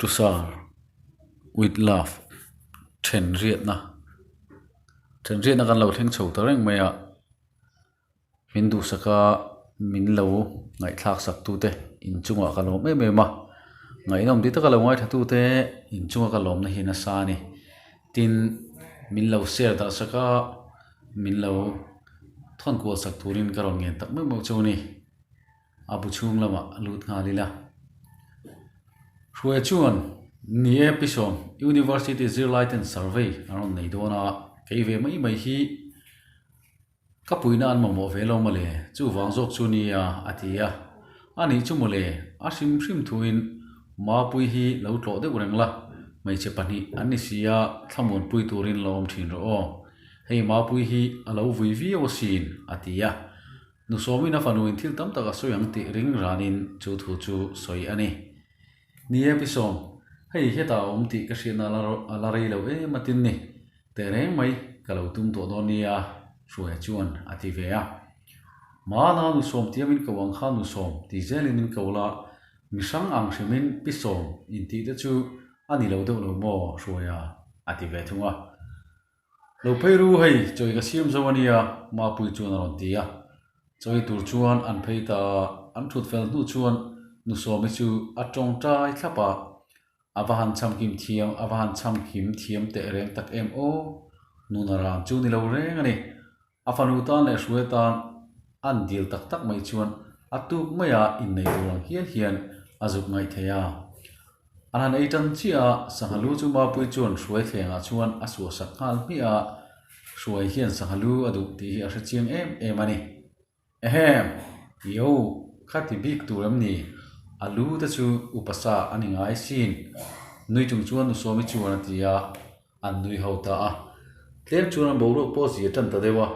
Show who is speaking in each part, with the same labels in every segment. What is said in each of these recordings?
Speaker 1: To Sir with love then riatna then riatna kan lo thleng chho ta reng mai a min duhsaka min lo ngaihthlak sak tute inchungah ka lawm em em a ngaihnawm ti taka lo ngaithla tute inchunga ka lawmna hi nasa a ni tin min lo share darh sak a min lo thawn kual sak turin ka rawn ngen tak meuh meuh chu a ni. A bu chhung lamah a lut nghal ila. Hruaia chuan, Ni e Pi Sawm, University zirlaiten survey an rawn nei dawn a, kei ve mai mai hi ka puihna an mamawh ve lo mawle, chuvang zawk chu nia a ti a. A nih chu mawle, a hrim hrim thuin Mapui hi lo tlawh deuh reng la, hmeichhe pahnih an ni si a, thlamuanpui turin lo awm thin rawh aw. Hei Mapui hi a lo vui viau asin, a ti a. Nu Sawmin a fanuin thil tam tak a sawi ang tih ring ranin chu thu chu sawi a ni. Ni e Pi Sawm, hei hetah a awm tih ka hriatna a la rei lo em a tin ni. Teh reng mai ka lo tum tawh dawn nia, Hruaia chuan a ti ve a. Mahna Nu Sawm tia min ko ang kha Nu Sawm ti zelin min ko la, mi hrang ang hrimin Pi Sawm intih te chu a ni lo deuh lo maw Hruaia a ti ve thung a. Lo phei ru hei, chawi ka siam zo a nia, Mapui chuan a rawn ti a. Chawi tur chuan an phei ta a, an thut fel hnu chuan Nu Sawmi chu a tawngtai thlap a, A va han chhamkim thiam, a va han chhamkim thiam teh reng tak em aw, Nuna ran chu ni lo reng a ni. A fanu tan leh hruai tan an dil tak tak mai chuan a tuk maia innei tur ang hial hian a zuk ngaih thei a. An han ei tan chiah a, sangha lu chu Mapui chuan hruai thlengah chuan a suahsak nghal hmiah a, hruai hian sangha lu a duh tih hi a hre chiang em em a ni. Ehem! Yo, kha ti bik tur em ni? A lu te chu upa sa a ni ngai sin. Nui chung chuan Nu Sawmi chuan a ti a, an nui ho ta a. Tlem chuan an boruak pawh zia tan ta deuh a.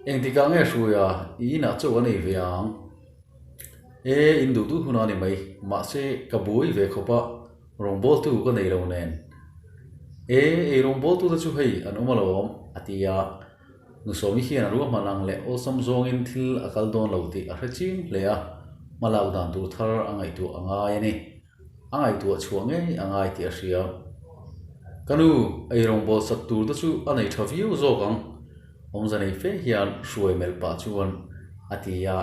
Speaker 1: Engtikah nge hruaia i inah chaw an ei ve ang? E, in duh duh hun a ni mai. Mahse, ka buai ve khawp a, rawngbawltu ka nei lo nen. E, ei rawngbawltu te chu hei an awm alawm, a ti a. Nu Sawmi hian a ruahman ang leh awlsam zawngin thil a kal dawn lo tih a hre ching hle a, hmalak dan tur thar a ngaihtuah a ngai a ni. A ngaihtuah chhuah ngei a ngai tih a hria. Ka nu, eirawngbawl sak tur te chu a nei tha viau zawk ang, awmze nei fe hian hruai melh pah chuan a ti a.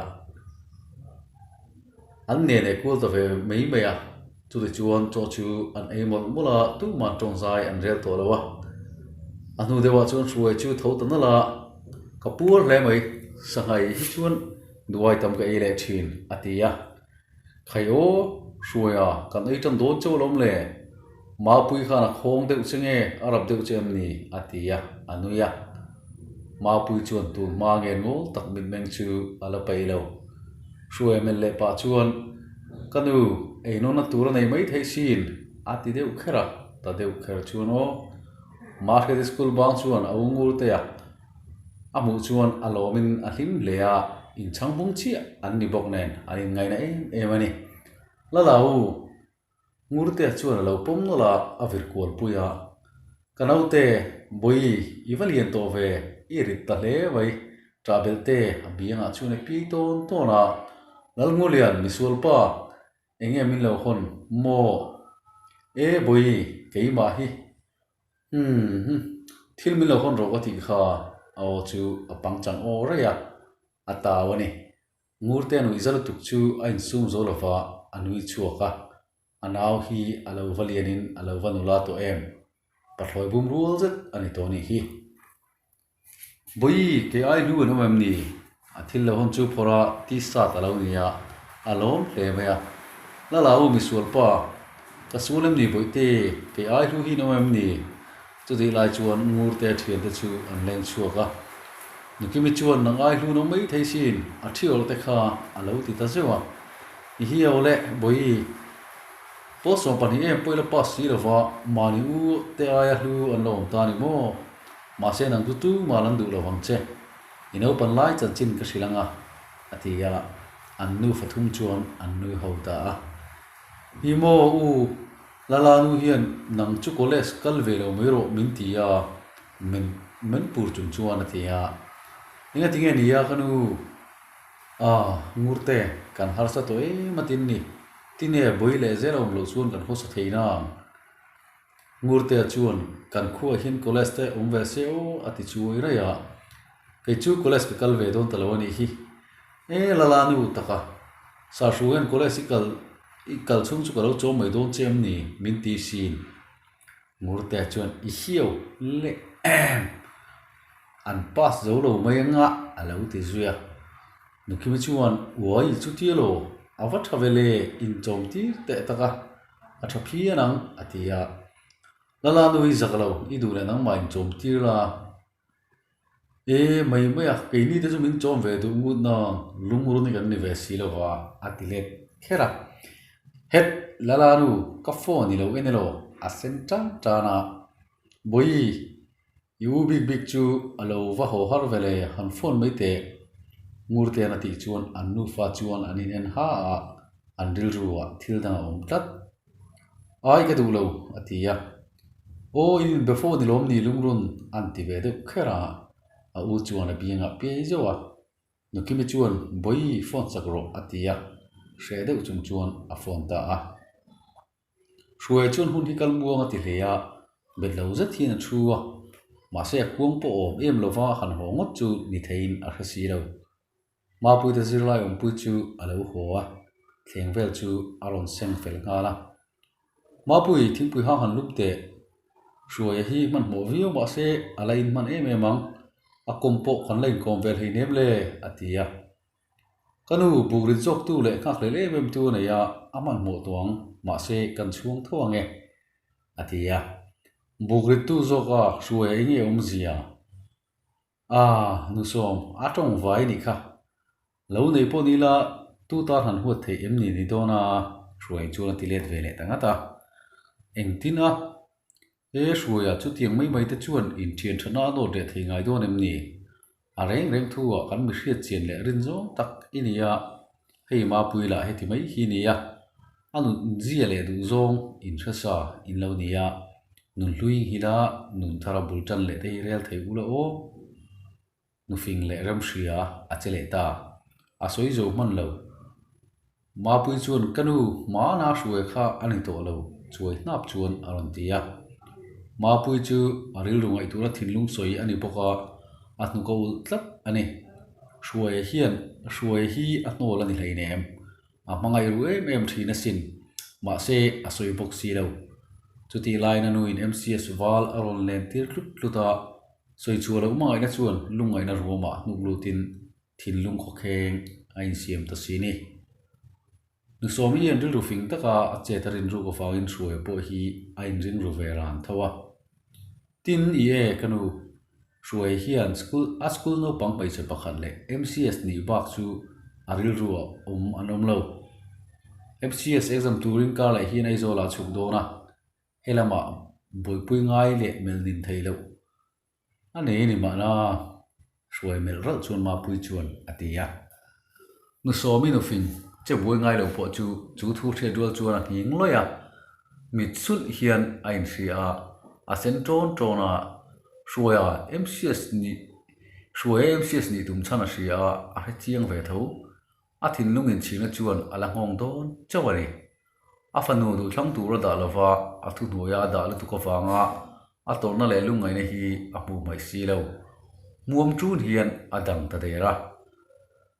Speaker 1: An nen ei kual ta ve mai mai a, chutichuan chaw chu an ei mawlh mawlh a, tumah tawngzai an rel tawh lo a. A hnu deuhah chuan hruai chu tho ta nalh a, Ka puar hle mai, sanghai hi chuan duai tam ka ei leh thin, a ti a. Khai aw, hruaia kan ei tan dawn chauh alawm le, Mapui khan a khawng deuh che nge, a rap deuh che em ni? a ti a, a nui a. Mapui chuan tun hma nge ngawl tak mitmeng chu a la peih lo. Hruai melh leh pah chuan, Ka nu, ei nawna tur a nei mai thei sin, a ti deuh kher a, ta deuh kher chuan aw. Mahriat school bang chuan a u ngur te a, a hmuh chuan a lawmin a hlim hle a, inchhang bung chiah an ni bawk nen an inngaihna em em a ni. Lala u, Ngurtea chuan a lo pawm nawlh a, a vir kual pui a. Ka naute, Bawi, i va lian tawh ve, i rit ta hle mai, ṭah belh te a biangah chuan i pi tawn tawn a. Lalngulian, misualpa, eng nge min lo hawn maw? E, Bawi, keimah hi. Umm, thil min lo hawn rawh ka tih kha, a aw chu a pangchang aw raih a, a tau a ni. Ngurte nui za lutuk chu a insum zo lova a nui chhuak a, a nau hi a lo va lianin a lo va nula tawh em? Pathlawi bum rual zet a ni tawh a nih hi. Bawi, kei ai hlu an awm em ni? A thil lo hawn chu phawrh a t-shirt a lo ni a, a lawm hle mai a. Lala u misual pa, ka sul em ni Bawihte, kei ai hlu hi an awm em ni? Chutih lai chuan Ngurte thiante chu an leng chhuak a, Nukimi chuan nang ai hlu no mai thei sin, a thi awrh te kha a lo ti ta zeuh a. I hi aw le, Bawi, pawl 12 em pawh i la pass si lo va, mahni u te aia hlu an lo awm ta ni maw? Mahse nang chu tumah an duh lo vang che, i naupan lai chanchin ka hrilh ang a, a ti a, an nufa thum chuan an nui ho ta a. Hi maw u, Lala nu hian nang chu college kal ve lo mai rawh min ti a, men men pur chung chuan a ti a. Enga tinge ni a ka nu? Ah, Ngurte, kan harsa tawh em a tin ni. Tinge bawi leh zel a awm loh chuan kan hawsa thei nang? Ngurtea chuan kan khuaah hian college te awm ve se aw a ti chuai raih a. Kei chu college ka kal ve dawn ta lo a nih hi. E lala nu taka Sahru hian college i kal i kal chhung chu ka lo chawm mai dawn che em ni? min ti sin. Ngurtea chuan i hiau leh em an pass zo lo mai anga a lo ti zui a. Nukimi chuan uai chutia lo a va tha ve le inchawm tir teh tak a, a tha phian ang a ti a. Lala nu i zak lo i duh leh nangmah inchawm tir la. E mai mai a, keini te chu min chawm ve duh ngut nang lungrun hi kan ni ve si lo va a ti let kher a. Het Lala nu ka phone i lo en elaw a sen tan tan a. Bawihi I u bik bik chu a lo va haw har ve le, han phone mai teh. Ngurtean a tih chuan an nufa chuan an in en ha a, an rilru ah thil dang a awm tlat. Ai ka duh lo, a ti a. Aw in inbe phone i lawm ni lungrun an ti ve deuh kher a, a u chuan a biangah piai zeuh a. Nukimi chuan Bawihi phone chak rawh a ti a, hreh deuh chung chuan a phone ta a. Hruai chuan hun hi kal muang a ti hle a, bet lo zet hian a thu a, mahse a kuang pawh awm em lova han haw ngawt chu ni theiin a hre si lo. Mapuite zirlai awmpui chu a lo haw a, thleng vel chu a rawn seng fel nghal a. Mapui, thingpui hang han lup teh. Hruaia hi hmanhmawh viau mahse a la inhman em em ang, a kawm pawh kan la inkawm vel hleinem le, a ti a. Ka nu buk rit zawktu leh nghakhlel em em tu a nei a, a hmanhmawh tawh ang, mahse kan chhuang tho ang e, a ti a. Buk rittu zawka hruai a enge awmzia? Ah, nu sawm, a tawng vai nih kha. Lo nei pawh ni ila tu tan han huat theih em ni ni dawn a, hruai chuan a ti let ve leh ta ngat a. Engtin a? He hruaiah chutiang mai mai te chuan inthian thana a nawt leh thei ngai dawn em ni? A reng reng thu ah kan mi hriat chian leh rin zawng tak i ni a, hei Mapui lah heti mai hi ni a, a nun zia leh duh zawng in hre sa in lo ni a, nun hlui nghila nun thara bul tan leh te hi rel thei ula aw. Nufing leh Remhria a che leh ta. A sawi zo hman lo. Mapui chuan ka nu hmana hruai kha a ni tawh lo, chuai hnap chuan a rawn ti a. Mapui chu a rilru ngaihtuahna thinlung sawi a ni bawk a, a hnuk a ulh tlat a ni. Hruaia hian hruaia hi a hnawl a ni hleinem. A hmangaih ru em em thin asin. Mahse, a sawi bawk si lo. Chutih laiin a nuin MCS val a rawn len tir tlut tlut a, sawi chhuah loh hmangaihna chuan lungngaihna ruamah hnuk lutin thinlung khawkheng a insiam ta si ni. Nusawmi hian rilru fing taka a chet a rinruk avangin hruaia pawh hi a inring ru ve ran tho a. Tin, i e, ka nu, hruaia hian school a school naupang hmeichhe pakhat leh MCS nih bak chu a rilru ah awm an awm lo. MCS exam turin kar leh hian Aizawl ah a chhuk dawn a, he lamah buaipui ngai leh melh nin thei loh A nei a ni mahna, hruai melh ralh chuan Mapui chuan a ti a. Nu Sawmi nufing che buai ngai lo pawh chu chu thu hriat rual chuan a nghing lawih a, mit sulh hian a inhria a, a sen ṭawn ṭawn a, Hruaia MCS nih Hruaia MCS nih tum chhan a hria a, a hre chiang ve tho. A thinlung inchhirna chuan a la nghawng dawn chauh a ni. A fanu duhthlang tur a dah lova, a thuhnuaia a dah lutuk avanga a tawrhna leh lungngaihna hi a hmuh hmaih si lo. Hmuam ṭun hian a dang ta der a.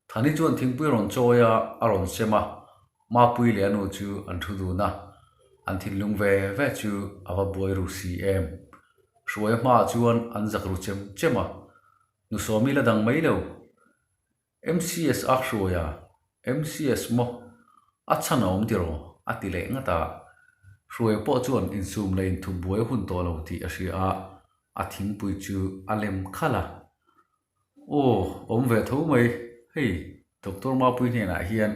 Speaker 1: Thani chuan thingpui a rawn chawi a, a rawn sem a, Mapui leh a nu chu an thu dun a, an thinlung ve ve chu a va buai ru si em. Hruaia hmaah chuan an zak ru chem chem a, nu Sawmi la dang mai lo. MCS a hruai a, MCS maw? A chhan a awm tiraw? a ti leh ngat a. Hruaia pawh chuan insum leh inthup buai a hun tawh lo tih a hria a, a thingpui chu a lem khalh a. Aw, awm ve tho mai, hei Doctor Mapui hnenah hian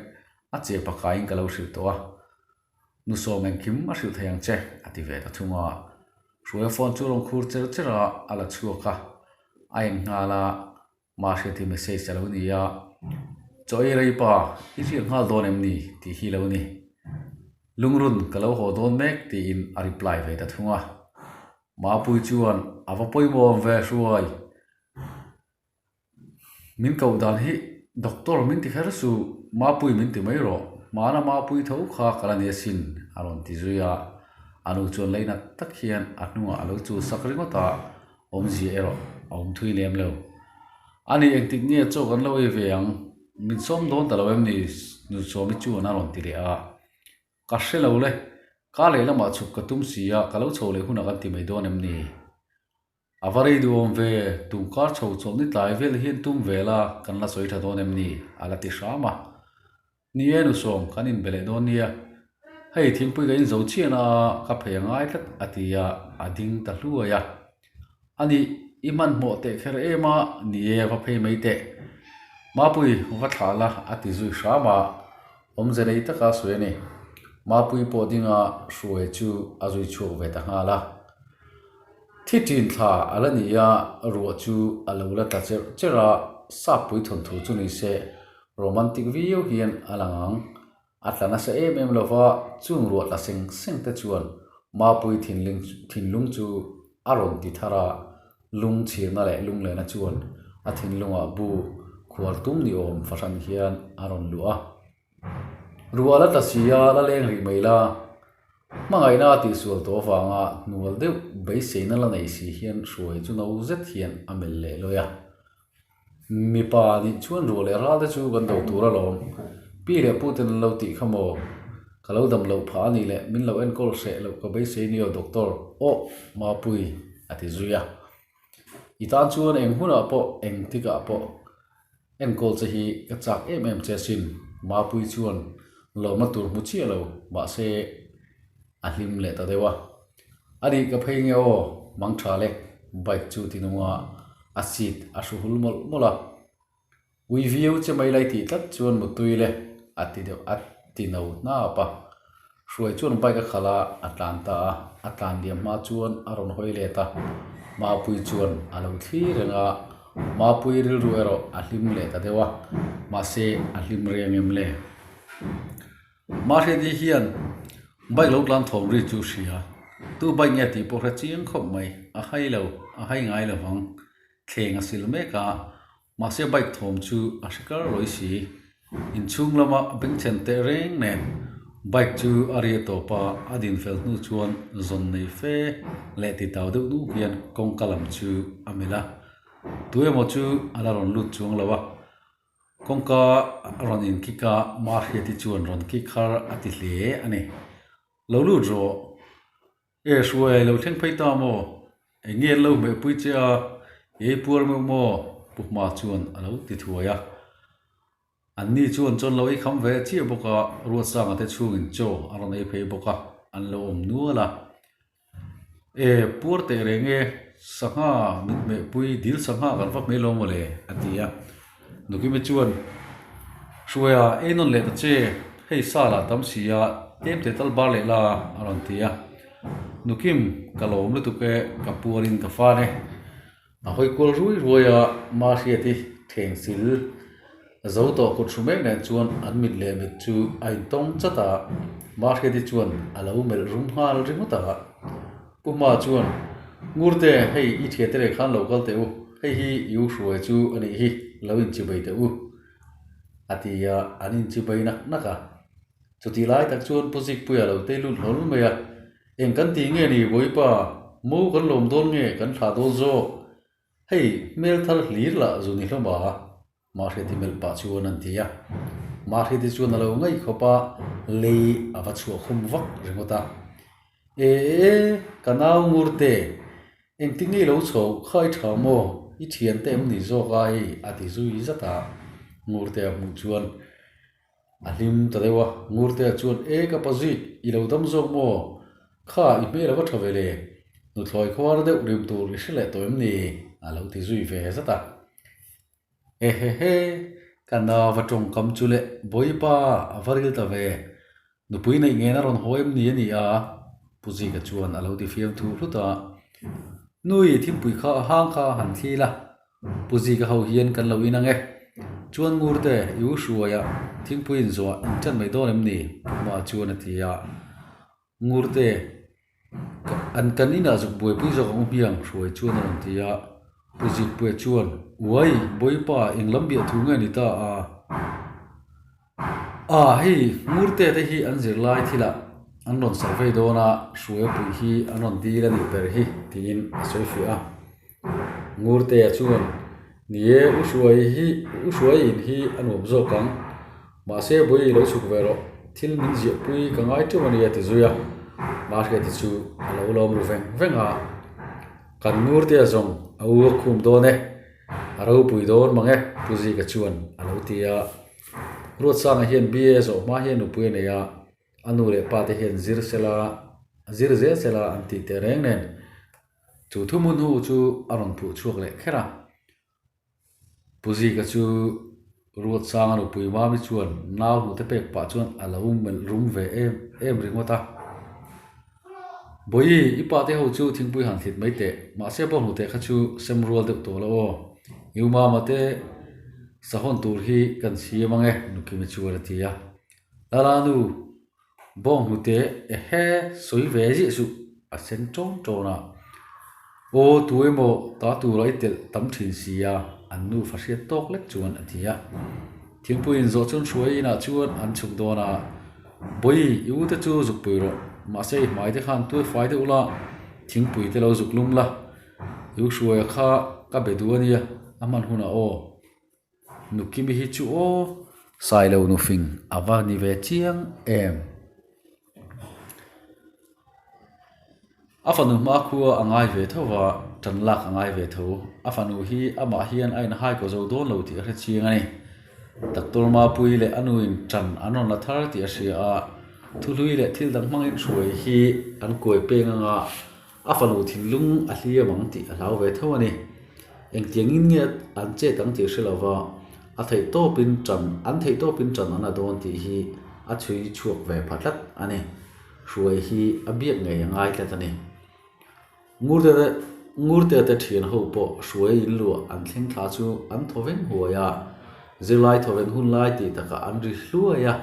Speaker 1: a che pakaiin ka lo hrilh tawh a, nu sawm engkim a hrilh thei ang che, a ti ve ta thung a. Hruaia phone chu a rawn khur cher cher a, a la chhuak a, a en nghal a. Mahriati message a lo ni a, Chaw ei rei pa, i riak nghal dawn em ni? tih hi lo ni. Lungrun ka lo haw dawn mek tiin a reply ve ta thung a. Mapui chuan a va pawimawh awm ve hruai. Min koh dan hi doctor min ti kher suh, Mapui min ti mai rawh. Hmana Mapui tho kha ka la ni asin, a rawn ti zui a. A nu chuan leinat tak hian a hnungah a lo chul sak ringawt a, awmzia erawh a awm thui lem lo. A ni engtik nge chaw kan lo ei ve ang? Min sawm dawn ta lo em ni? Nu Sawmi chuan a rawn ti leh a. Ka hre lo le, ka lehlamah chhuk ka tum si a, ka lo chho leh hunah kan ti mai dawn em ni? A va rei duhawm ve, tungkar chho chawlh ni tlai vel hian tum ve la, kan la sawi tha dawn em ni? A la ti hram a. Ni e nusawm, kan inbe leh dawn nia. Hei thingpui ka inzo chian a, ka phei a ngai tlat a ti a, a ding ta hluai a. A nih, i hmanhmawh teh kher em a, ni e va phei mai teh. Mapui, va thlah la a ti zui hram a, awmze nei taka sawi a ni. Mapui pawh dinga hruai chu a zui chhuak ve ta nghal a. Thi ṭin thla a la ni a, ruah chu a lo la tla cherh cherh a, sappui thawnthu chu ni se romantic viau hian a lang ang. A tla nasa em em lo va, chung ruah tla seng seng te chuan Mapui thinlung chu a rawn ti thar a, lung chhirna leh lunglehna chuan a thinlungah bu khuar tum ni awm fahran hian a rawn luah a. Ruah la tla si a, la leng rih mai la. Hmangaihna a tihsual tawh avanga hnual deuh beiseina la nei si hian hruai chu no zet hian a melh leh lawi a. Mipa nih chuan ruah leh ral te chu kan do tur alawm. Pi leh pu ten an lo tih kha maw? Ka lo dam loh phah a nih leh min lo enkawl hreh loh ka beisei ni aw Doctor, Awh! Mapui a ti zui a. I tan chuan eng hunah pawh eng tikah pawh Enkawl che hi ka chak em em che asin, Mapui chuan lawmna tur hmu chiah lo, mahse a hlim leh ta deuh a. A nih ka phei nge aw, mang tha le, bike chu ti nung a, a seat a hru hul mawlh mawlh a. Ui viau che mai lai tih tlat chuan mutui le, a ti deuh a ti no hnap a. Hruai chuan bike a khalh a, a tlan ta a, a tlan liam hma chuan a rawn hawi let a, Mapui chuan a lo thlir reng a, Mapui rilru erawh a hlim leh ta deuh a, mahse a hlim reng em le? Mahriati hian bike lo tlan thawm ri chu hria, tu bike nge tih pawh hre chiang khawp mai, a hai lo, a hai ngai lo vang, thleng a sil mek a, Mahse bike thawm chu a hre kar lawi si. Inchhung lama bengchhen teh reng nen bike chu a ria tawp a, a din fel hnu chuan zawn nei fe leh ti tau deuh nuk hian kawngka lam chu a melh a. Tu emaw chu a la rawn lut chuang lo a, kawngka a rawn inkik a, Mahriati chuan rawn kik har a ti hle a ni. Lo lut rawh. E hruai lo thleng phei ta maw? Eng nge an lo hmehpui che a, i ei puar meuh maw? Pu Hma chuan a lo ti thuai a. An ni chuan chawn lo ei kham ve chiah bawk a, Ruatsanga te chhungin chaw a rawn ei phei bawk a, an lo awm nual a. E puar teh reng e, sangha mit hmehpui dil sangha kan va hmel lo maw le? a ti a. Nukimi chuan, Hruaia, ei nawn leh ta che, hei sa lah tam si a, tlem teh tal bar leh la, a rawn ti a. Nukim, ka lawm lutuk e, ka puarin ka fan e. A hawi kual ruai ruai a, Mahriati thleng sil zo tawh kut hru mek nen chuan an mit leh mit chu a intawng chat a, Mahriati chuan a lo melh rum nghal ringawt a. Pu Hma chuan, Ngurte, hei i thiante leh khan lo kal teh u, hei hi i u hruai chu a nih hi, lo inchibei teh u, a ti a, an inchibei nak nak a. Chutih lai tak chuan Pu Zikpuia lo tei lut hlawl mai a, Eng kan ti nge ni Bawipa, mo kan lawm dawn nge kan thlah dawn zawk? Hei, hmel thar hlir lah zu ni hlawm a. Mahriati melh pah chuan an ti a. Mahriati chuan a lo ngaih khawp a, lei a va chhuah khum vak ringawt a. E e, ka nau Ngurte, engtin nge i lo chho khai tha maw? I thiante em ni zawk a hei? a ti zui zat a. Ngurte a hmuh chuan a hlim ta deuh a. Ngurte chuan, E ka pa Zik, i lo dam zawk maw? Kha, i hmel a va tha ve le. Nuthlawi khuar deuh rim tur i hre leh tawh em ni? a lo ti zui ve zat a. Ehehe, ka nau va tawngkam chu le, Bawipa, a va ril ta ve. Nupui neih ngen a rawn haw em ni a ni a? Pu Zika chuan a lo ti fiam thu hlut a. Nui, thingpui kha a hang kha han thli la, Pu Zika ho hian kan lo in ang e. Chuan Ngurte, i u hruaia thingpui inzawh in ṭan mai dawn em ni? Pu Hma chuan a ti a. Ngurte, an kan inah zuk buaipui zawk ang u hmiang, Hruai chuan a rawn ti a. Pu Zikpuia chuan, Uai, Bawipa, eng lam biah thu nge ni ta a? A, hei Ngurte te hi an zirlai thilah an rawn survey dawn a, hruai pui hi an rawn dil a nih ber hi tiin a sawi fiah a. Ngurtea chuan, Ni e, u hruai hi, u hruai in hi a nuam zawk ang. Mahse, Bawihi lo chhuk ve rawh, thil min ziah pui ka ngai teuh a nia ti zui a. Mahriati chu a lo lawm ru veng veng a. Kan Ngurtea zawng a u a khum dawn e, a ropui dawn mang e, Pu Zika chuan a lo ti a. Ruatsanga hian BA zawh hma hian nupui a nei a, a nu leh pa te hian zir sela, zir zel sela an tih teh reng nen. Chu thuhmun hu chu a rawn phuh chhuak leh kher a. Pu Zika chu Ruatsanga nupui Mami chuan nau hnute pek pah chuan a lo melh rum ve em em ringawt a. Bawihi, i pa te ho chu thingpui han thlit mai teh, mahse bawk hnute kha chu sem rual deuh tawh lo aw. I u mama te sahawn tur hi kan siam ang e, Nukimi chuan a ti a. Lala nu, bawng hnute ehe sawi ve ziah suh, a sen ṭawn ṭawn a. Aw tu emaw ta tura i telh tam ṭhin si a, an nu fa hriat tawk lek chuan a ti a. Thingpui inzawh chuan hruai inah chuan an chhuk dawn a. Bawihi, i u te chu zuk pui rawh. Mahse i hmai te khan tuai fai deuh la, thingpui te lo zuk lum la. I u hruaia kha ka be duh a nia, a hman hunah aw. Nukimi hi chu aw, Sailo nufing a va ni ve chiang em. A fanu hmakhua a ngai ve tho va, tan lak a ngai ve tho. A fanu hi amah hian a inhai kaw zo dawn lo tih a hre chiang a ni. Doctor Mapui leh a nuin tan an rawn la thar tih a hria a, thuhlui leh thil dang hmangin hruai hi an kuai peng anga a fanu thinlung a hliam ang tih a hlau ve tho a ni. Engtiangin nge an chet ang tih hre lova a theih tawpin tan an theih tawpin tan an la dawn tih hi a chhui chhuak ve pha tlat a ni. Hruai hi a biak ngei a ngai tlat a ni. Ngurte Ngurte te thian ho pawh hruai in luah an thleng thla chu an thaw veng huai a, zirlai thaw veng hun lai tih takah an ri hluai a.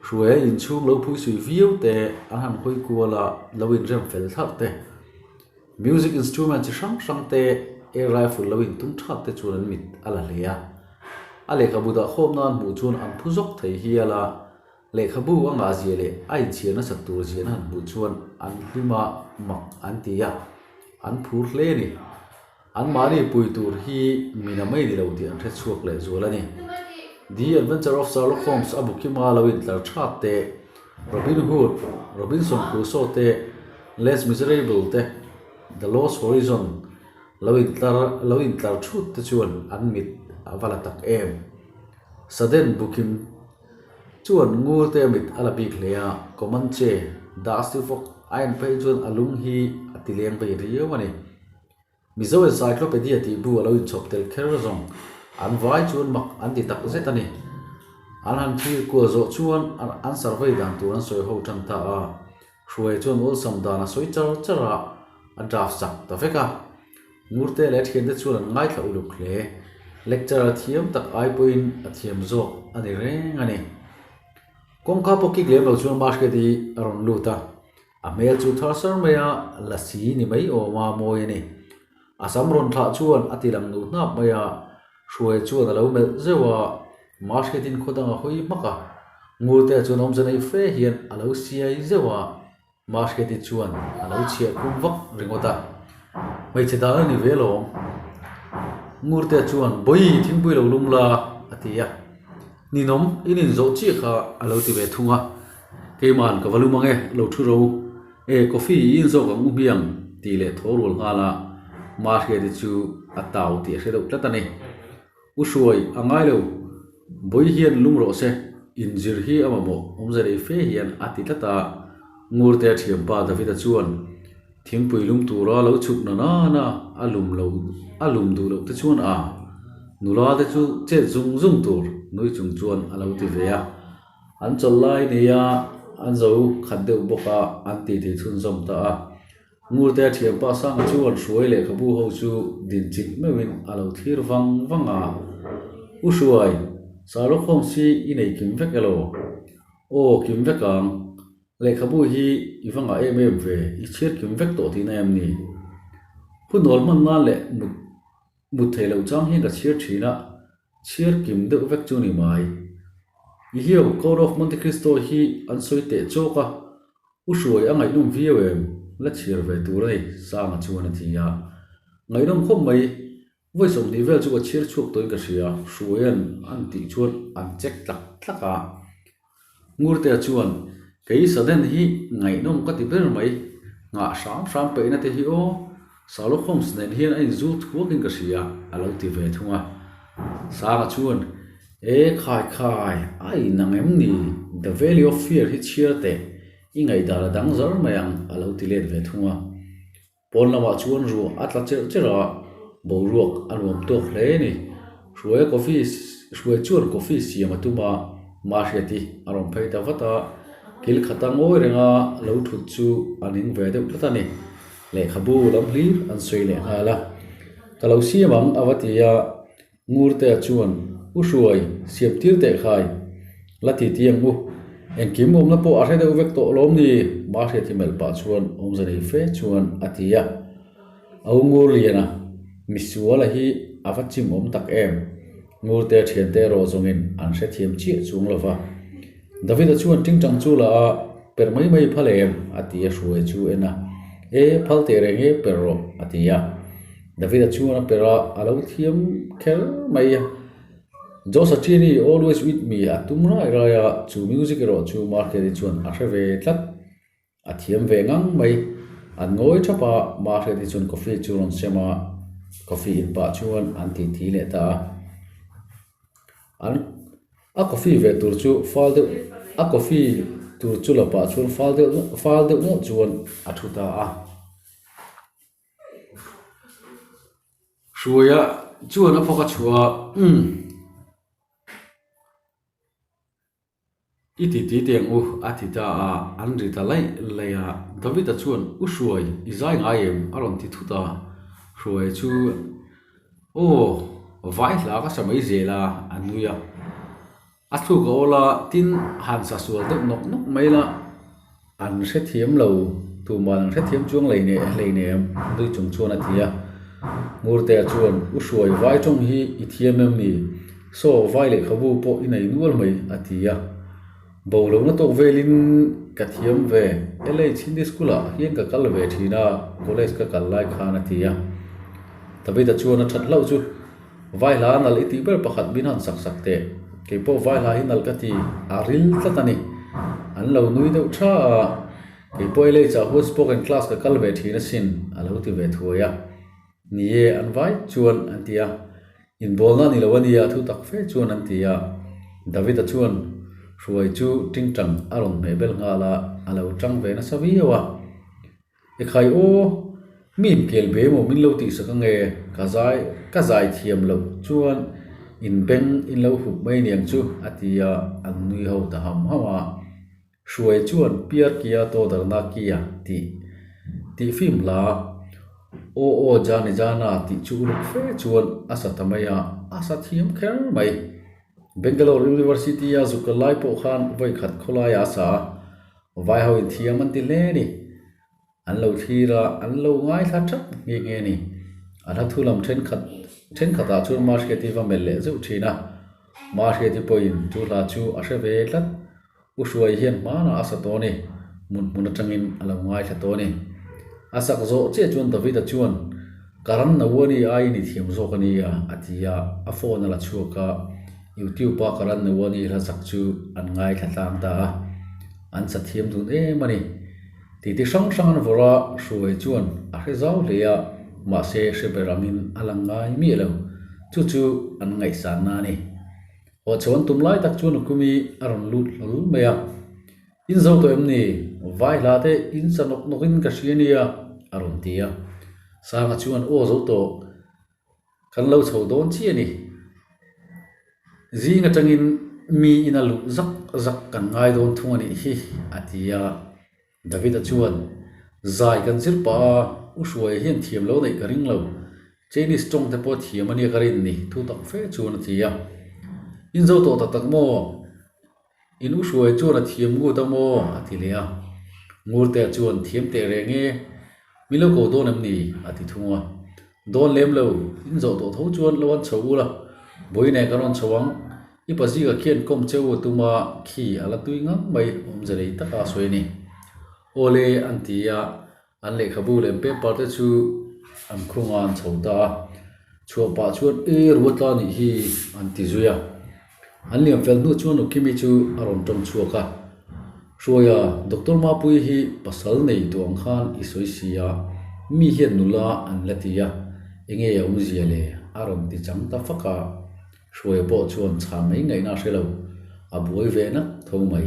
Speaker 1: Hruai a inchhung lo phui sui viau te an han hawi kual a, lo inrem fel thlauh te. Music instrument chi hrang hrang te, air rifle lo intum that te chuan an mit a la hle a. A lehkhabu dah khawm nan hmuh chuan an phu zawk thei hial a. Lehkhabu a ngah zia leh a inchhiar nasat tur zian han hmuh chuan an hlim a, mak an ti a, an phur hle a ni. Anmahni pui tur hi mina mai ni lo tih an hre chhuak leh zual a ni. The Adventure of Sherlock Holmes a bu kima lo intlar that te, Robin Hood, Robinson Crusoe te, Les Miserables te, The Lost Horizon lo intlar lo intlar thut te chuan an mit a va la tak em. Sudden bu kim Chuan Ngurte a mit a la bik hle a, Comanche, Dusty Fox a en phei chuan a lung hi a ti leng vei riau a ni. Mizo Encyclopedia tih bu a lo inchhawp tel kher zawng an vai chuan mak an ti tak zet a ni. An han thlir kual zawh chuan an survey dan tur an sawi ho tan ta a, Hruai chuan awlsam dan a sawi char char a, a draft chak ta vek a. Ngurte leh a thiante chuan an ngaithla uluk hle. Lecturer thiam tak ai pawhin a thiam zawk a ni reng a ni. Kawngka pawh kik lem lo chuan Mahriat hi a rawn lut a, a hmel chu thar sar mai a, lasi ni mai awma mawi a ni. A sam rawn thlah chuan a ti lang nuh hnap mai a, Hruai chuan a lo melh zeuh a, Mahriatin khaw dang a hawi hmak a, Ngurte chuan awmze nei fe hian a lo siai zeuh a. Mahriati chuan a lo chhiah khum vak ringawt a, Hmeichhe dan a ni ve alawm. Ngurte chuan, Bawihi, thingpui lo lum la, a ti a. Ninawm, in inzawh chiah kha a lo ti ve thung a. Keima'n ka va lum ang e, lo thu ro. E, coffee i inzawk ang u hmiang, tih leh thaw rual nghal a. Mahriati chu a tau tih a hre deuh tlat a ni. U Hruai, a ngai lo. Bawi hian lum rawh se, inzir hi a mamawh awmze rei fe hian a ti tlat a. Ngurte a thiampa David-a chuan thingpui lum tura lo chhuk na nana a lum lo a lum duh loh te chuan a nula te chu chet zung zung tur nui chung chuan a lo ti ve a. An chawlh lai nia an zo khat deuh bawk a, an titi chhunzawm ta a. Ngurte a thianpa Sanga chuan Hruai lehkhabu ho chu din chilh meuhin a lo thlir vang vang a. U Hruai, Sherlock Holmes hi i nei kim vek elaw? Aw, kim vek ang. Lehkhabu hi i va ngah em em ve, i chhiar kim vek tawh tihna em ni? Hunawl hman nan leh mut mut theih loh chang hian ka chhiar thin a, chhiar kim deuh vek chu ni mai. I hiau Count of Monte Cristo hi an sawi teh chawk a, u hruai a ngaihnawm viau em? La chhiar ve tur a ni, Sanga chuan a ti a. Ngaihnawm khawp mai, vawi 20 vel chu ka chhiar chhuak tawhin ka hria, Hruaia'n an tih chuan an check tlak tlak a. Ngurtea chuan, Kei Sudden hi ngaihnawm ka ti ber mai, nghah hram hram peihna te hi aw, Sherlock Holmes nen hian a inzul thuakin ka hria, a lo ti ve thung a. Sanga chuan, E khai khai, a inang em ni? The Valley of Fear hi chhiar teh, i ngaihdan a dang zar mai ang, a lo ti let ve thung a. Pawn lamah chuan ruah a tla cherh cherh a, boruak a nuam tawk hle a ni. Hruaia coffee Hruai chuan coffee siam a tum a, Mahriati a rawn phei ta vat a, kil khata ngawi renga lo thut chu a ning ve deuh tlat a ni. Lehkhabu lam hlir an sawi leh nghal a, Ka lo siam ang a va ti a, Ngurtea chuan, U Hruai, siam tir teh khai. La ti ti ang u. Engkim awmna pawh a hre deuh vek tawh lawm ni? Mahriati melh pah chuan awmze nei fe chuan a ti a. Au Ngurliana, misuala hi a va chim awm tak em? Ngurtea thiante erawh zawngin an hrethiam chiah chuang lo va. Davida chuan tingtang chu la a, Per mai mai phal em? a ti a Hruai chu en a. E, phal teh reng e, per rawh, a ti a. Davida chuan a per a, a lo thiam kher mai a. Joe Satriani Always With Me a tum rai rai a, chu music erawh chu Mahriati chuan a hre ve tlat. A thiam ve ngang mai. An ngawi thap a, Mahriati chuan coffee chu rawn sem a, coffee in pah chuan an titi leh ta a. An a coffee ve tur chu fal deuh a coffee tur chu la pah chuan fal deuh fal deuh ngawt chuan a thu ta a. Hruaia chuan a phawk a chhuah a, Umm. I ti ti teh ang u, a ti ta a, an ri ta laih laih a. David-a chuan, U Hruai, i zai ngai em? a rawn ti thut a. Hruaia chu, Aw, vai hla ka sa mai zel a, a nui a. A thluk a awl a, tin han sa sual deuh nawk nawk mai la, an hrethiam lo, tumah an hrethiam chuang lei neh hlei nem, nui chung chuan a ti a. Ngurtea chuan, U Hruai, vai tawng hi i thiam em ni? Saw, vai lehkhabu pawh i nei nual mai, a ti a. Bo lohna tawk velin ka thiam ve, LH Hindi School ah hian ka kal ve thin a, college ka kal lai khan, a ti a. David-a chuan a that hlauh chu. Vai hla nalh i tih ber pakhat min han sak sak teh. Kei pawh vai hla hi nalh ka ti, a ril tlat a ni. An lo nui deuh tha a, kei pawh LH ah huan spoken class ka kal ve thin asin, a lo ti ve thuai a. Ni e, an vai chuan an ti a. Inbawlna a ni lo a nia, thu tak fe chuan an ti a. David-a chuan Hruai chu tingtang a rawn hmeh bel nghal a, a lo tang ve nasa viau a. Ekhai aw, mi inkel be maw min lo tihsak ange, ka zai ka zai thiam loh chuan in beng in lo hup mai niang chu a ti a, an nui ho ta ham ham a. Hruai chuan Pyar Kiya To Darna Kiya tih tih film hla Aw aw Jani Jana tih chu uluk fe chuan a sa ta mai a, a sa thiam kher mai. Bangalore University a zuk kal lai pawh khan vawikhat khawlaiah a sa a, Vai ho in thiam an ti hle a ni. An lo thlir a, an lo ngaithla thap nghe nghe a ni. A hla thu lam thenkhat thenkhatah chuan Mahriati va melh leh zeuh thin a. Mahriati pawhin chu hla chu a hre ve tlat. U Hruai hian hmanah a sa tawh a ni. Hmun hmun atangin a lo ngaithla tawh a ni. A sak zawh chiah chuan David-a chuan, Ka ram Nawani aiin i thiam zawk a nia, a ti a, a phone a la chhuak a. YouTube-a Karan Nawani hla sak chu an ngaithla tlang ta a, an sa thiam dun em a ni. Titi hrang hrang an vawrh a, Hruai chuan a hre zau hle a, mahse hre ber angin a lang ngai miah lo. Chu chu an ngaihsanna a ni. Haw chho an tum lai tak chuan Ukumi a rawn lut hlawl mai a, In zo tawh em ni? Vai hla te in sa nawk nawkin ka hria nia, a rawn ti a. Sanga chuan aw zo tawh. Kan lo chho dawn chiah a ni. Zing atangin mi ina luh zak zak kan ngai dawn thung a nih hi, a ti a. David-a chuan, Zai kan zir pah a, U Hruaia hian thiam lo neih ka ring lo. Chinese tawng te pawh thiam a nia ka rin ni, thu tak fe chuan a ti a. In zo tawh tak tak maw? In u hruai chuan a thiam ngut a maw? a ti leh a. Ngurtea chuan thiam teh reng e, min lo ko dawn em ni? a ti thung a. Dawn lem lo, in zawh tawh tho chuan lo an chho ul a, Bawi nen kan rawn chho ang. I pazika khian kawm cheu a tum a, khi a la tui ngang mai awmze nei taka a sawi a ni. Awle an ti a, an lehkhabu leh paper te chu an khung a an chho ta a. Chhuah pah chuan e ruatla nih hi an ti zui a. An liam fel hnu chuan Ukimi chu a rawn tawng chhuak a. Hruaia, Doctor Mapuii hi pasal nei tawh ang khan i sawi si a, mi hian nula an la ti a, enge a awmzia le? a rawn ti chang ta fak a. Hruaia pawh chuan chhan mai ngaihna a hre lo, a buai ve nak tho mai.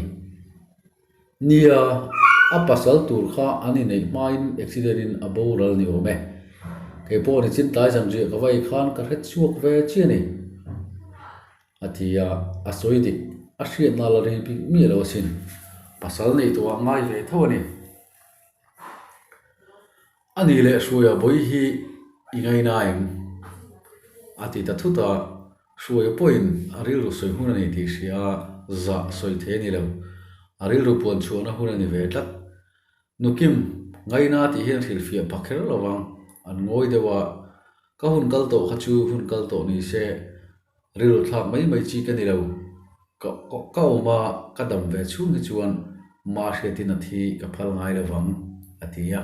Speaker 1: Nia, a pasal tur kha an inneih hmain accident in a boral ni awm e. Kei pawh nichin tlai zanriah ka vai khan ka hre chhuak ve chiah a ni. A ti a, a sawi dik, a hriatna la rei bik miah lo asin. Pasal nei tawh ah ngai ve tho a ni. A nih leh Hruaia bawi hi i ngaina em? A ti ta thut a, Hruaia pawhin a rilru sawi hun a ni tih hria a, zah sawi thei a ni lo. A rilru puan chhuahna hun a ni ve tlat. Nukim, ngaina tih hian hrilhfiah pha kher lo vang, an ngawi deuh a, ka hun kal tawh kha chu hun kal tawh ni se, Rilru thlak mai mai chi ka ni lo. Ka ka awm a, ka dam ve chhung hi chuan Mahriatin a thi ka phal ngai lo vang, a ti a.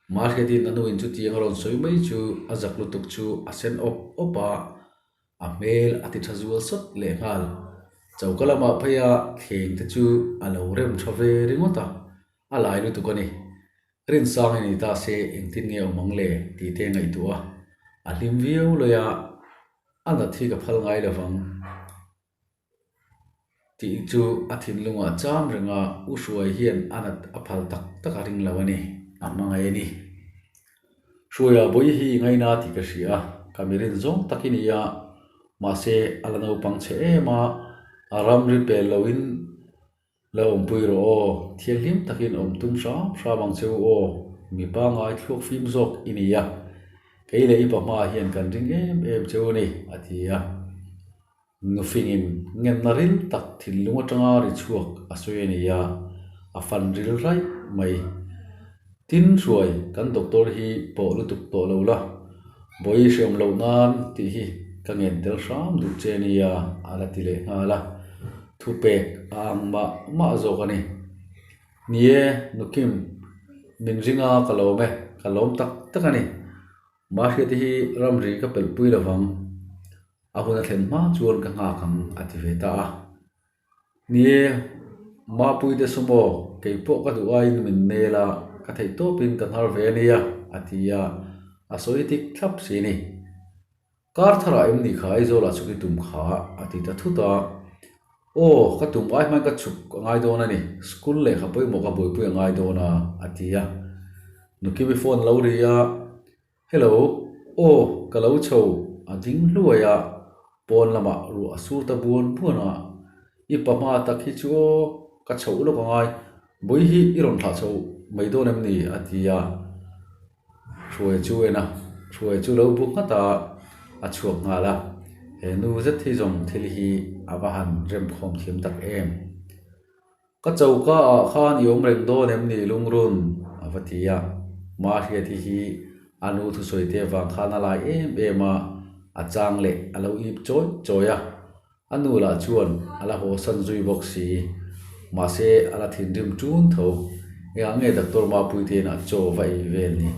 Speaker 1: Mahriatin a nuin chutiang a rawn sawi mai chu a zak lutuk chu a sen awp awp a, a hmel a ti tha zual sawt lehnghal. Choka lamah pheia thleng te chu a lo rem tha ve ringawt a, a lai lutuk a ni. Rinsang i ni ta se engtin nge awm ang le tih te ngaihtuah a, a hlim viau lawi a, a nat hi ka phal ngai lo vang tih chu a thinlungah cham reng a, U Hruai hian a nat a phal tak tak a ring lo a ni, a hmangaih a ni. Hruaia bawi hi i ngaina tih ka hria a, ka mi rin zawng tak i ni a, mahse a la naupang chhe em a, a ramri pel loin La awmpui rawh aw, thianghlim takin awm tum hram hram ang che u aw, mi pangai thluak fim zawk i ni a, kei leh i pa hmaah hian kan ring em em che u a ni, a ti a. Nufingin ngenna ril tak thinlung atanga ri chhuak a sawi a ni a, a fan ril raih mai. Tin hruai kan doctor hi pawh lutuk tawh lo la, bawi hriam loh nan tih hi ka ngen tel hram duh che nia a la ti leh nghal a, thupek a ang mah mah zawk a ni. Ni e, Nukim, min ring a ka lawm e, ka lawm tak tak a ni. Mahriati hi ramri ka pelh pui lovang, a hun a thlen hma chuan ka nghak ang a ti ve ta a. Ni e, Mapuite sumaw, kei pawh ka duh aiin min nel a, ka theih tawpin ka hnar ve a nia, a ti a, a sawi dik thlap si ni. Kar tharah em ni kha Aizawlah chhuk i tum kha, a ti ta thut a. Aw, ka tum ai hmain ka chhuk a ngai dawn a ni, school lehkha pawimawh ka buaipui a ngai dawn a, a ti a. Nukimi phone lo ri a. Hello, aw ka lo chho a ding hluai a, pawn lamah ruah a sur ta buan buan a, i pa hma tak hi chu aw ka chhoh lawk a ngai, bawi hi i rawn thlah chho mai dawn em ni a ti a, Hruai chu en a, Hruai chu lo bu nghat a, a chhuak nghal a, he nu zet hi zawng thil hi a va han remkhawm thiam tak em. Ka choka ah khan i awm reng dawn em ni lungrun? a va ti a. Mahriati hi a nu thusawi te avang khan a lai em em a, a chang leh a lo ip chawi chawi a. A nu lah chuan a la haw san zui bawk si. Mahse a la thinrim ṭun tho. Engah nge Doctor Mapuite inah chaw va ei vel ni?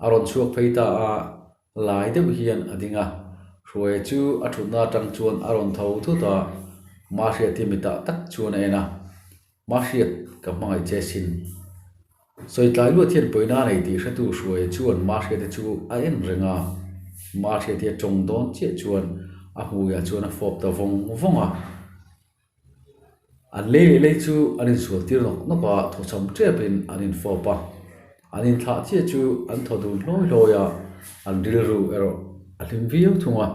Speaker 1: A rawn chhuak phei ta a, Lai deuh hian a ding a, Hruaia chu a thutna atang chuan a rawn tho thut a, Mahriati mitah tak chuan a en a, Mahriat, ka hmangaih che sin. Sawi tlai luat hian pawina a nei tih hretu Hruaia chuan Mahriati chu a en reng a, Mahriati a tawng dawn chiah chuan a hmuiah chuan a fawp ta vawng vawng a. An lei leh lei chu an insual tir nawk nawk a, thawchham tepin an infawp a. An inthlah chiah chu an thaw dun hlawi hlawi a, an rilru erawh a hlim viau thung a.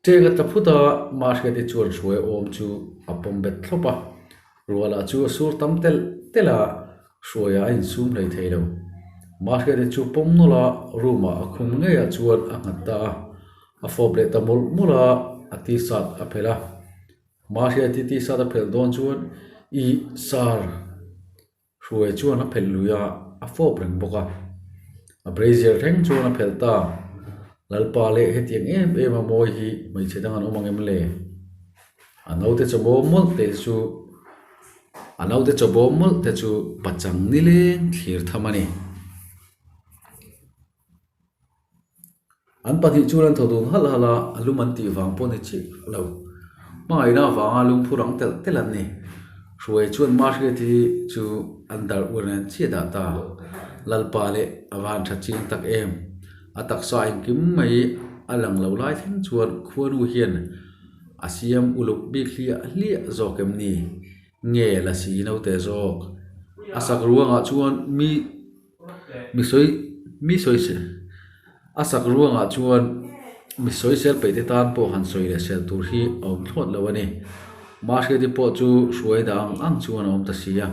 Speaker 1: Ṭek a tla phut a, Mahriati chuan hruai awm chu a pawm bet thlawp a. Rualah chu a sur tam telh telh a, hruaiah a insum hlei thei lo. Mahriati chu pawm nawlh a, room ah a khum ngeiah chuan a nghat ta a. A fawp leh ta mawlh mawlh a, a t-shirt a phelh a. Mahriati t-shirt a phelh dawn chuan i sar hruai chuan a phelh lui a, a fawp reng bawk a. A brazier thleng chuan a phelh ta. Lalpa leh hetiang em em a mawi hi hmeichhe dang an awm ang em le? A naute chawbawm mawlh te chu a naute chawbawm mawlh te chu pachang nileng thlir tham a ni. An pahnih chuan an thaw dun halh halh a, a lum an tih vang pawh ni chiah lo. Hmangaihna avanga lungphu rang telh telh an ni. Hruai chuan Mahriati chu an darh uar nen chiah dah ta. Lalpa leh a va han tha chiang tak em. A taksa engkim mai a lang lo lai thleng chuan khuanu hian a siam uluk bik hliah hliah zawk em ni? Nge lasi naute zawk? A sak ruangah chuan mi. Mi sawi mi sawi se a sak ruangah chuan mi sawi sel peih te tan pawh han sawi leh sel tur hi a awm thlawt lo a ni. Mahriati pawh chu hruai dah ang ang chuan a awm ta si a.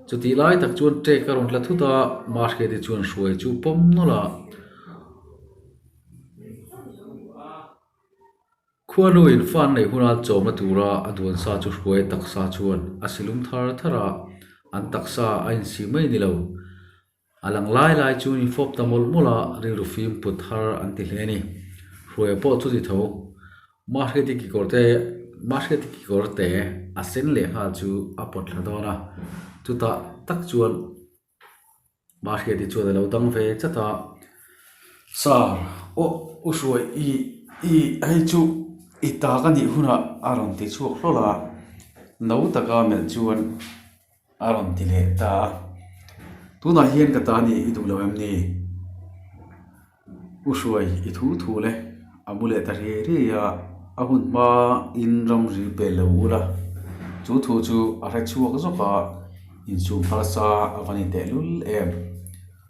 Speaker 1: Chutih lai tak chuan ṭek a rawn tla thut a, Mahriati chuan hruai chu pawm nawlh a. Khuanu in fan neih huna chawmna tura a duan sa chu hruai taksa chuan a silum thar thar a, an taksa a insi mai ni lo. A lang lai lai chu in fawp ta mawlh mawlh a, rilru fim put thar an ti hle a ni. Hruaia pawh chu ti tho. Mahriati kekawr te Mahriati kekawr te a sen leh nghal chu a pawt thla dawn a, chutah tak chuan Mahriati chuan a lo dang ve chat a, Sir, aw u Hruai i i hei chu i ta ka nih hunah a rawn ti chhuak hlawlh a, no taka melh chuan a rawn ti leh ta a, Tunah hian ka ta nih i duh lo em ni? U Hruai i thu thu le a mu leh ta riai riai a, a hun hma in ramri pel lo ul a, chu thu chu a hre chhuak zawk a, insum harsa a va ni tehlul em.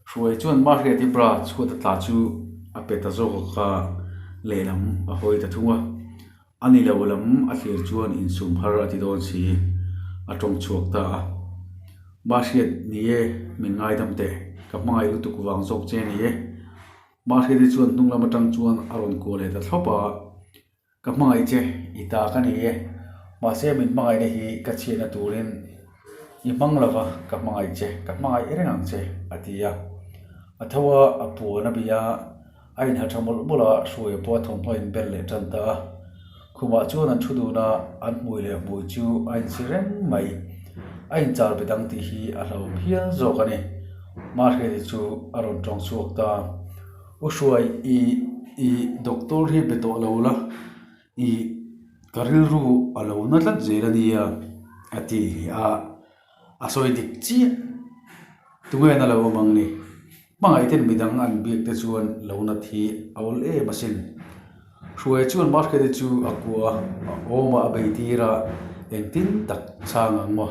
Speaker 1: Hruai chuan Mahriati bra chhuat a tla chu a pe ta zawk a, lehlam a hawi ta thung a. A ni lo lam a thlir chuan insum har a ti dawn si, a tawng chhuak ta a. Mahriat ni e, min ngaidam teh, ka hmangaih lutuk vang zawk che ni e. Mahriati chuan hnung lam atang chuan a rawn kuah leh ta thlawp a, Ka hmangaih che, i ta ka ni e, mahse min hmangaihna hi ka chhiatna turin i hmang lova, ka hmangaih che, ka hmangaih reng ang che, a ti a. A tho a, a puan a bih a. A inha tha mawlh mawlh a, Hruaia pawh a thawmhnaw in bel leh tan ta a. Khumah chuan an thu dun a, an hmui leh hmui chu a insi reng mai. A inchar be dang tih hi a hlauhawm hial zawk a ni. Mahriati chu a rawn tawng chhuak ta. U Hruai, i i doctor hi be tawh lo la, i ka rilru a lo na tlat zel a nia, a ti a. A sawi dik chiah. Tunge na lo awm ang ni? Hmangaihten midang an biak te chuan lo nat hi a awl em asin. Hruai chuan Markete chu a kua a awm a, a bei tir a, engtin tak chhang ang maw?